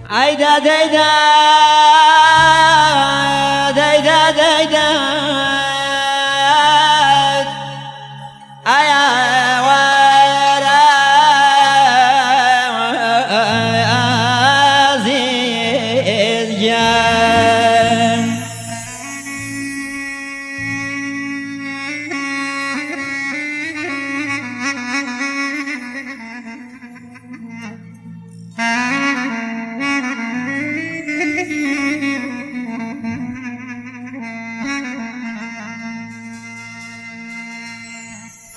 ئای دادەی دادەی دادەی داد ئایا وەرە ئازیز گیان.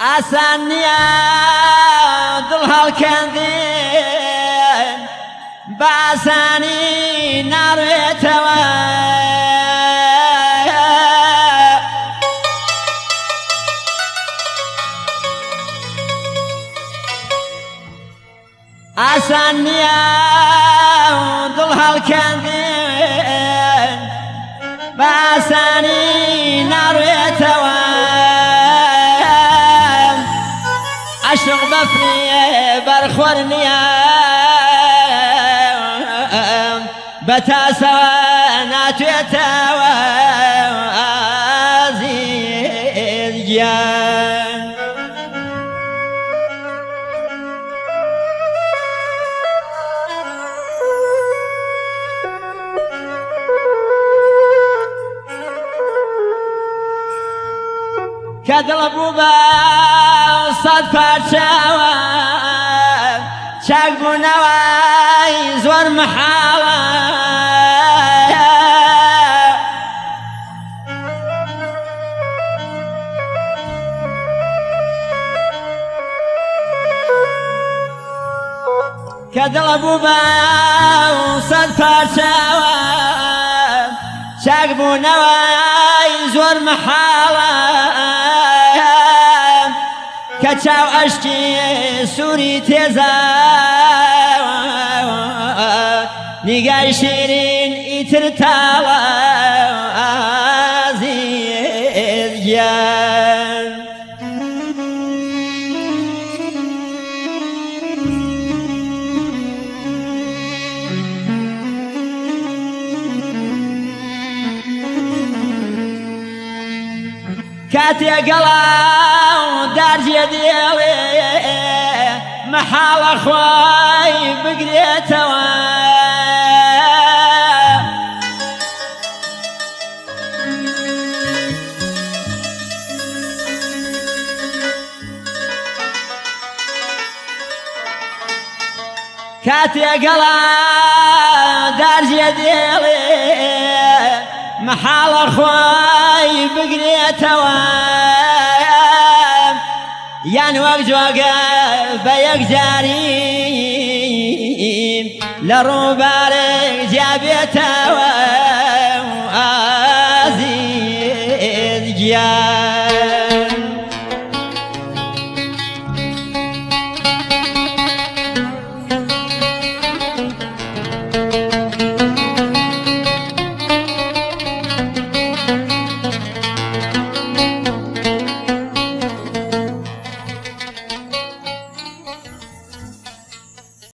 ئاسان نییە دڵ هەڵکەندن بە ئاسانی ناڕوێتەوە. ئاسان نییە دڵ هەڵکەندن بە ئاسانی ناڕوێتەوە. عەشق بەفری بەرخۆر نییە بە تاسەوە ناتوێتەوە ئازیز گیان. کە دڵ بوو بە سەد پارچەوە چاک بوونەوەی زۆر مەحاڵە. کە دڵ بوو بە سەد پارچەوە چاک بوونەوەی زۆر مەحاڵە. کە چاو ئەشکی سووری تێزە نیگای شیرین ئیتر تاڵە ئازیز گیان. کاتێ گەڵا و دار جێ دێڵێ مەحاڵە خۆی بگرێتەوە. کاتێ گەڵا دار جێ دێڵێ مەحاڵە خۆی بگرێتەوە. یان وەک جۆگە بە یەکجاری لە ڕووبارێک جیابێتەوە.